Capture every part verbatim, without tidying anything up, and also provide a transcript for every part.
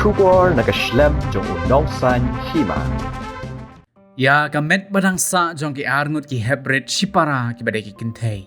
Khubor na ka shlem jong u Nongsaiñ Hima. Ïa ka met ba dang sah jong ki arngut ki heprit shipara kiba dei ki kynthei,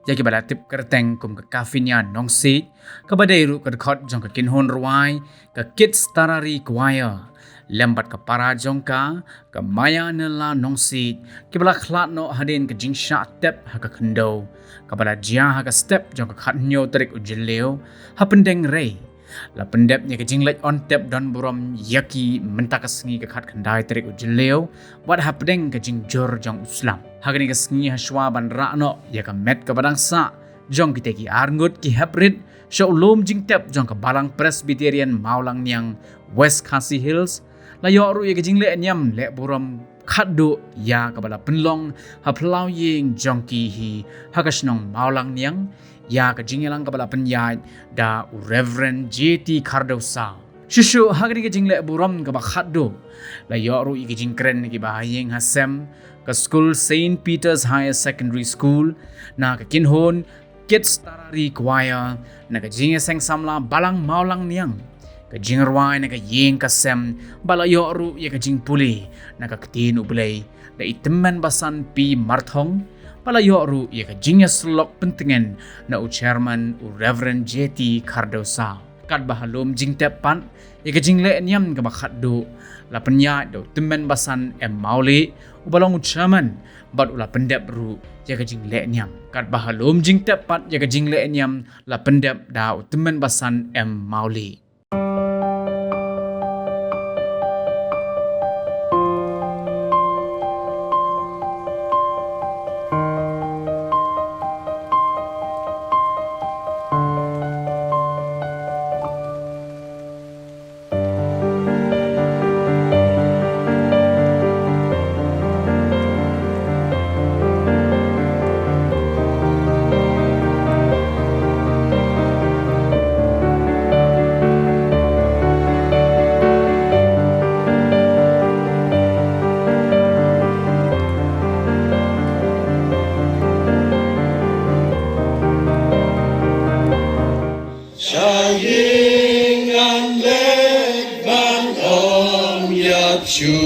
ïa kiba la tip kyrteng kum ka Kafinia Nongsiej, kaba dei ruh ka dkhot jong ka kynhun rwai ka Kids Tarari Choir, lem bad ka para jong ka, ka Maya Nella Nongsiej, kiba la khlad noh hadien ka jingshah tep ha ka khyndew, kaba la jia ha ka step jong ka khathynñiew tarik u Jylliew, ha Pyndengrei. La pyndep ïa ka jingleit on tep don burom ïa ki mynta ka sngi ka khatkhyndai tarik u Jylliew, wat hapdeng ka jingjur jong u slam. Ha kane ka sngi hashwa ban rah noh ïa ka met kaba dang sah jong kita ki arngut ki heprit sha u lum jingtep jong ka Balang Presbyterian Mawlangniang, West Khasi Hills, la ïoh ruh ïa ka jingleh niam leh burom khatduh ïa kaba la pynlong ha phyllaw ïing jong ki hi ha ka shnong Mawlangniang, ïa ka jingïalang kaba la pynïaid da u Reverend J T Khardewsaw. Shuh shuh ha kane ka jingleh burom kaba khatduh, la ïoh ruh ïa ka jingkren na ki bahaïing hasem ka skul Saint Peter's Higher Secondary School, na ka kynhun Kids Tarari Choir, na ka jingïaseng samla Balang Mawlangniang, ka jingrwai na ka ïing ka sem, bad la ïoh ruh ïa ka jingpule na ka Ktien U Blei da i Tymmen Basan P Marthong, bad la ïoh ruh ïa ka jingïasyllok pyntngen na u Chairman, u Reverend J T Khardewsaw. Katba ha lum jingtep pat ïa ka jingleh niam kaba khatduh, la pynïaid da u Tymmen Basan M Mawlieh, uba long u Chairman, bad u la pyndep ruh ïa ka jingleh niam. Katba ha lum jingtep pat ïa ka jingleh niam, la pyndep da u Tymmen Basan M Mawlieh. Sha ïing ngan leit ban ong ïa phi,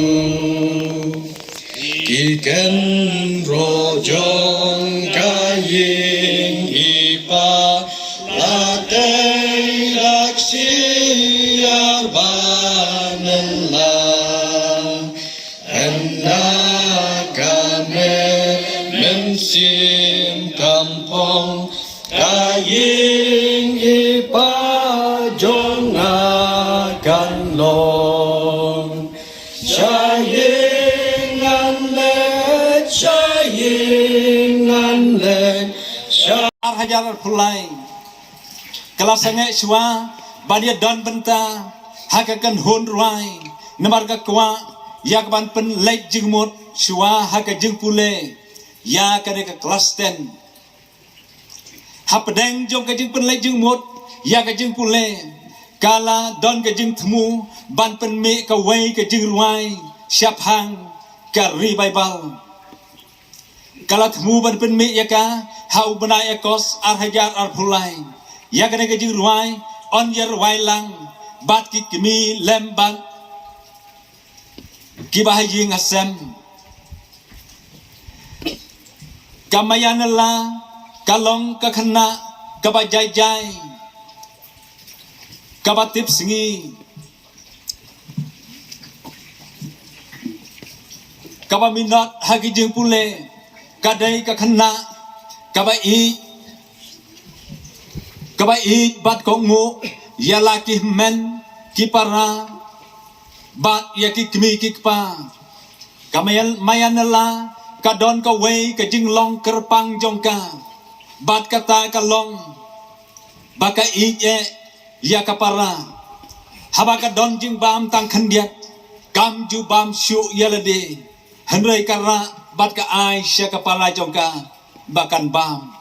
ki kynroh jong ka ïing i pa, la tei la ksiar ba nang la. Ynda ka met mynsiem kam phong, ka ïing i pa jong nga kan long. Sha ïing ngan leit, sha ïing ngan leit, sha. Ar hajar arphew lai. Ka la sangeh shuwa ban ïa don bynta ha ka kynhun rwai, namar ka kwah ïa ka ban pynleit jingmut shuwa ha ka jingpule ïa kane ka klas ten. Hapdeng jong ka jingpynleit jingmut ïa ka jingpule, ka la don ka jingthmu ban pynmih kawei ka jingrwai shaphang ka revival. Ka la thmu ban pynmih ïa ka ha u bnai August ar hajar arphew lai. Ïa kane ka jingrwai yn ïa rwai lang bad ki kmie lem bad ki bahaïing hasem. Ka Maya Nella ka long ka khynnah kaba jai jai, kaba tip sngi, kaba minot ha ki jingpule, ka dei ka khynnah kaba ïeit, kaba ïeit bad kohnguh ïa la ki hynmen ki para bad ïa ki kmie ki kpa. Ka Maya, Maya Nella ka don kawei ka jinglong kyrpang jong ka, bad kata ka long ba ka ïeit eh ïa ka para. Haba ka don jingbam tang khyndiat, kam ju bam shuh ïa lade, hynrei ka rah bad ka ai sha ka para jong ka ba kan bam.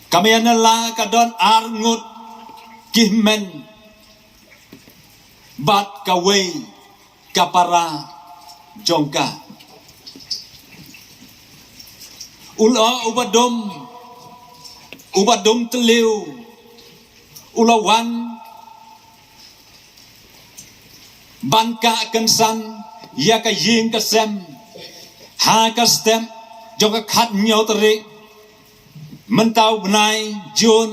Ka Maya Nella ka don ar ngut ki hynmen bad kawei ka para jong ka. U la, u ba dum, u ba dum tliw, u la wan Ban kah kynsan ïa ka ïing ka sem ha ka step jong ka khathynñiew tarik mynta u bnai Jun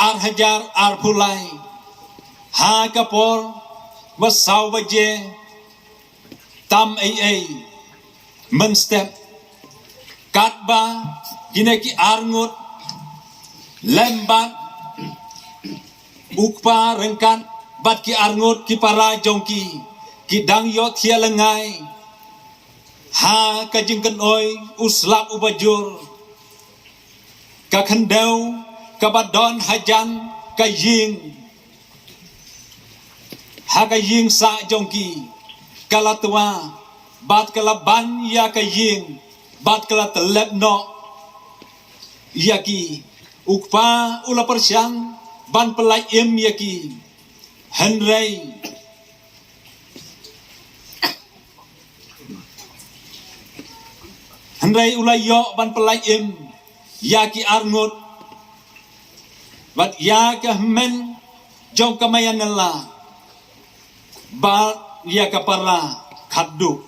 ar hajar arphew lai, ha ka por ba saw baje tam ei ei mynstep, katba kine ki arngut lem bad u kpa ryngkat bad ki arngut ki para jong ki, ki dang ïohthiah lyngngai ha ka jingkynoi u slap uba jur. Ka khyndew kaba don hajan ka ïing, ha ka ïing sah jong ki, ka la twa bad ka la ban ïa ka ïing bad ka la tyllep noh ïa ki. U kpa u la pyrshang ban pyllait im ïa ki, hynrei hynrei u la ïoh ban pyllait im ïa ki arngut bad ïa ka hynmen jong ka Maya Nella bad ïa ka para khatduh.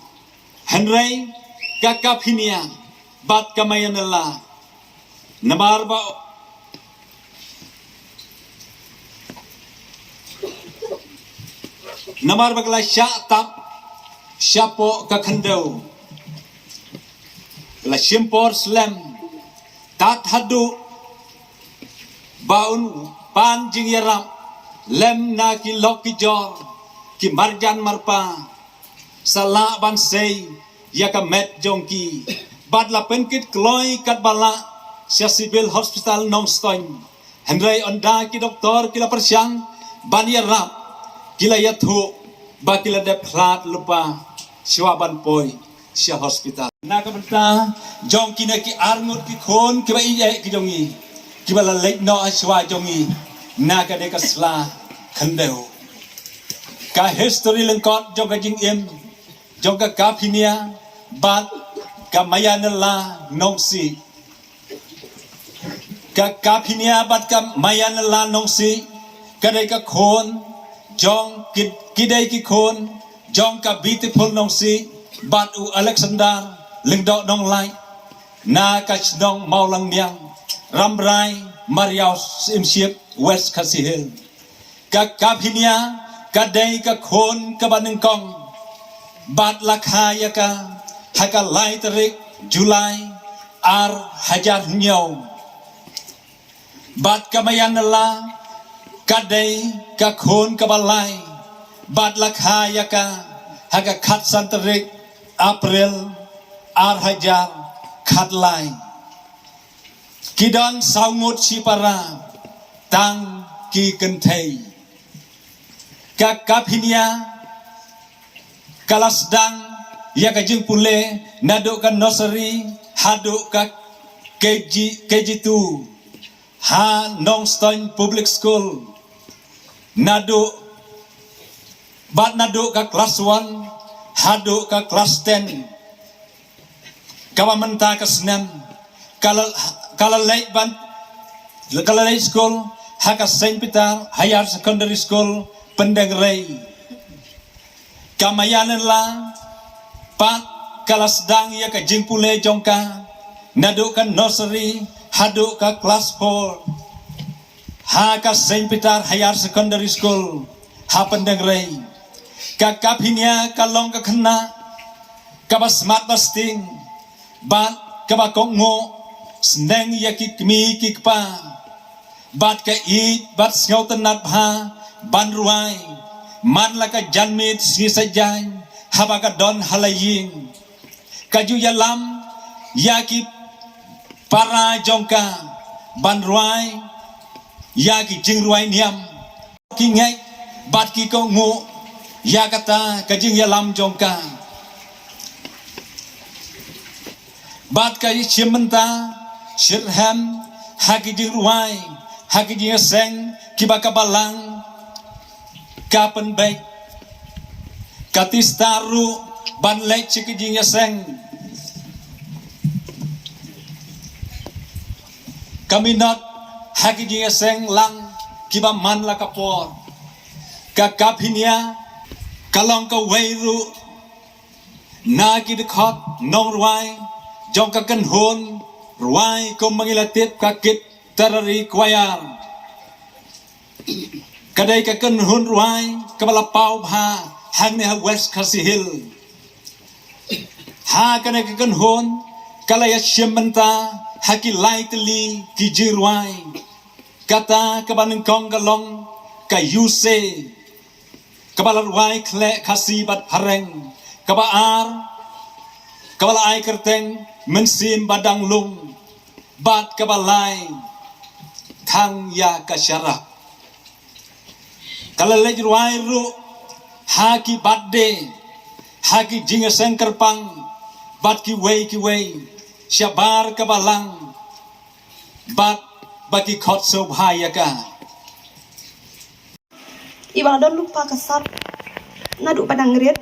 Hynrei ka Kaphinia bad ka Maya Nella, namar ba namar ba ka la shah tap shapoh ka khyndew, ka la shim por slem tad haduh ba un pan jingïarap lem na ki lok ki jor, ki marjan marpa, sa lah ban sei ïa ka met jong ki bad la pynkit kloi katba lah sha Civil Hospital Nongstoiñ. Hynrei ynda ki doktor ki la pyrshang ban ïarap, ki la ïathuh ba ki la dep khlad lypa shuwa ban poi sha hospital. Na ka bynta jong kine ki arngut ki khun kiba ïeit ki jong ngi, kiba la leit noh shuwa jong ngi na ka dei ka sla khyndew. Ka history lyngkot jong ka jingim jong ka Kaphinia bad ka Maya Nella Nongsiej. Ka Kaphinia bad ka Maya Nella Nongsiej ka dei ka khun jong ki, ki dei ki khun jong ka Beautiful Nongsiej bad u Alexander Lyngdoh Nonglait, na ka shnong Mawlangniang, Rambrai, Mariaw Syiemship, West Khasi Hills. Ka Kaphinia ka dei ka khun kaba nyngkong bad la kha ïa ka ha ka lai tarik July ar hajar hynñiew. Bad ka Maya Nella ka dei ka khun kaba lai bad la kha ïa ka ha ka khatsan tarik April ar hajar khatlai. Ki don saw ngut shipara tang ki kynthei. Ka Kaphinia ka la sdang ïa ka jingpule naduh ka nursery haduh ka K G, K G two ha Nongstoiñ Public School, naduh bad naduh ka klas one haduh ka klas ten. Kaba mynta ka snem ka la, ka la leit ban, ka la leit skul ha ka Saint Peter Higher Secondary School, Pyndengrei. Ka Maya Nella pat ka la sdang ïa ka jingpule jong ka naduh ka nursery haduh ka klas four ha ka Saint Peter Higher Secondary School ha Pyndengrei. Ka Kaphinia ka long ka khynnah kaba smat ba sting bad kaba kohnguh sneng ïa ki kmie ki kpa, bad ka ïeit bad sngewtynnad bha ban rwai man la ka janmiet sngi saitjaiñ haba ka don ha la ïing. Ka ju ïalam ïa ki para jong ka ban rwai ïa ki jingrwai niam. Ki ngeit bad ki kohnguh ïa kata ka jingïalam jong ka. Bad ka shim bynta shitrhem ha ki jingrwai, ha ki jingïaseng kiba ka balang ka pynbeit. Ka tista ruh ban leit sha ki jingïaseng. Ka minot ha ki jingïaseng lang kiba man la ka por. Ka Kaphinia Ka long kawei ruh na ki dkhot nongrwai jong ka kynhun rwai kum ma ngi la tip ka Kit Terari Choir. Ka dei ka kynhun rwai kaba la paw bha hangne ha West Khasi Hills. Ha kane ka kynhun ka la ïashim bynta ha ki lai tylli ki jingrwai. Kata kaba nyngkong ka long ka Use, kaba la rwai khleh Khasi bad Phareng. Kaba ar, kaba la ai kyrteng Mynsiem Ba Dang Lung, bad kaba lai Thang Ïa Ka Sharap. Ka la leit rwai ruh ha ki birthday, ha ki jingïaseng kyrpang bad kiwei kiwei, shabar ka balang bad ba ki khot sngewbha ïa ka. I ba la don lypa ka sap naduh ba dang rit.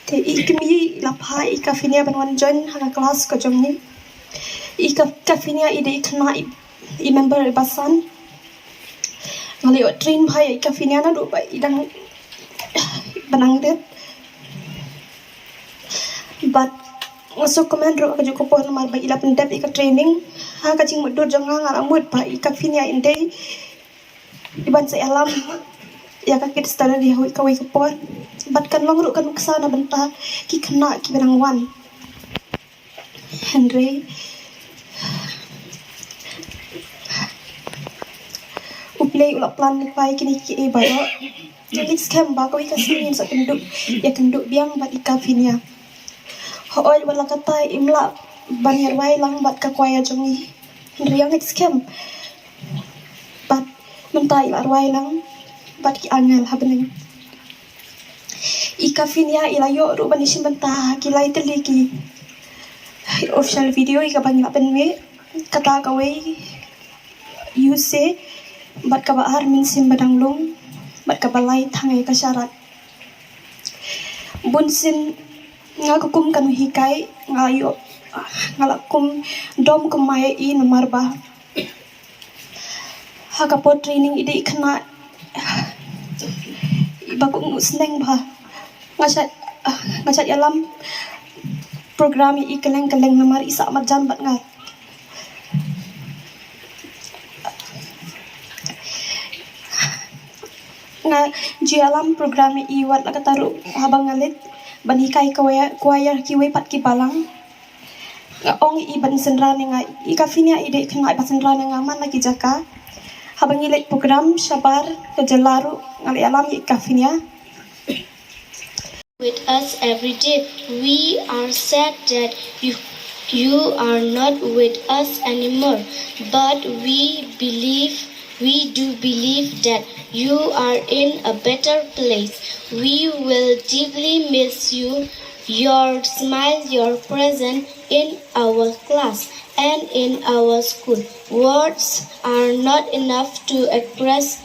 Te i kmie i la phah i Kafinia ban wan join ha ka klas ka jong ngi. I Kafinia i dei i khynnah i member ba san. Nga la ïoh train bha ïa i Kafinia naduh ba i dang, ba dang rit. Bad nga sngewkmen ruh ha kajuh ka por namar ba i la pyndep ïa ka training. Ha ka jingmutdur jong nga, nga la mut ba i Kafinia i dei i ban sa ïalam ïa ka Kit Terari ha kawei ka por. Bad kan long ruh ka nuksa na bynta ki khynnah kiba nang wan. Hynrei U Blei u la plan lypa ïa kine kiei baroh. Te ngeit skhem ba kawei ka sngi ngin sa kynduh, ïakynduh biang bad i Kafinia. Hooid, wat la katta im lah ban ïarwai lang bad ka choir jong ngi, hynrei ngeit skhem bad mynta i la rwai lang bad ki angel ha bneng. I Kafinia i la ïoh ruh ban ïashim bynta ha ki lai tylli ki official video ïa kaba ngi la pynmih, kata kawei Use, bad kaba ar Mynsiem Ba Dang Lung, bad kaba lai Thang Ïa Ka Sharap. Bunsien nga ka kum ka nonghikai, nga ïoh, nga la kum dom kum ma ïa i namar ba ha ka por training i dei i khynnah iba kohnguh sneng bha. Nga shait, nga shait ïalam program ïa i kylleng kylleng namar i sah marjan bad nga. Nga ju ïalam program ïa i wat la katta ruh haba nga leit ban hikai choir, choir ha kiwei pat ki balang. Nga ong ïa i ban synran ïa nga, i Kafinia i dei i khynnah iba synran ïa nga man la ki jaka. Haba ngi leit program shabar ka jylla ruh nga la ïalam ïa i Kafinia. With us every day. We are sad that you, you are not with us anymore, but we believe, we do believe that you are in a better place. We will deeply miss you, your smile, your presence in our class and in our school. Words are not enough to express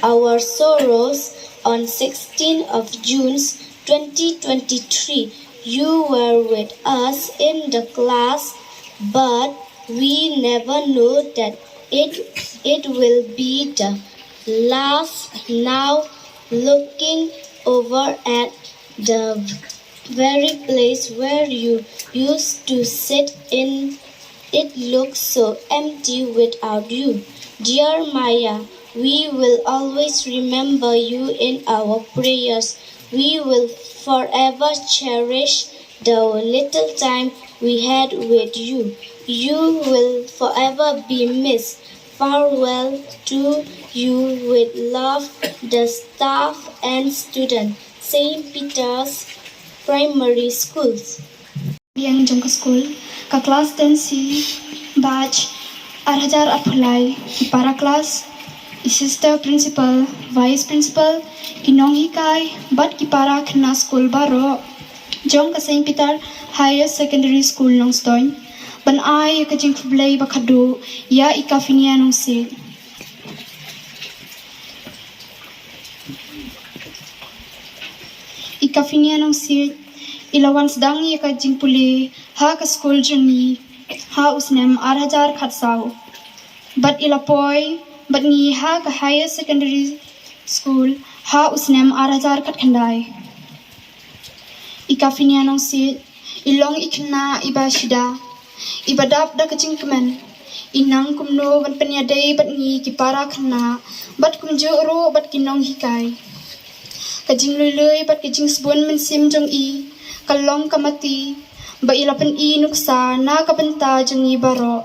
our sorrows. On sixteenth of June twenty twenty-three, you were with us in the class, but we never knew that it, it will be the last. Now, looking over at the very place where you used to sit in, it looks so empty without you. Dear Maya, we will always remember you in our prayers. We will forever cherish the little time we had with you. You will forever be missed. Farewell to you with love, the staff and student, Saint Peter's Primary Schools. Biang jong ka skul, ka klas ten C, batch ar hajar arphew lai, ki para klas, assistant principal, vice principal, ki nonghikai bad ki para khynnah skul baroh jong ka Saint Peter Higher Secondary School Nongstoiñ, ban ai ïa ka jingkhublei ba khadduh ïa i Kafinia Nongsiej. I Kafinia Nongsiej i la wan sdang ïa ka jingpule ha ka skul jong ngi ha u snem ar hajar khatsaw. Bad i la poi bad ngi ha ka Higher Secondary Skul ha u snem ar hajar khatkhyndai. I Kafinia Nongsiej i long i khynnah iba shida, iba dap da ka jingkmen. I nang kumno ban pynïadei bad ngi ki para khynnah, bad kumjuh ruh bad ki nonghikai. Ka jinglui lui bad ka jingsbun mynsiem jong i ka long ka mati ba i la pyni nuksa na ka bynta jong ngi baroh.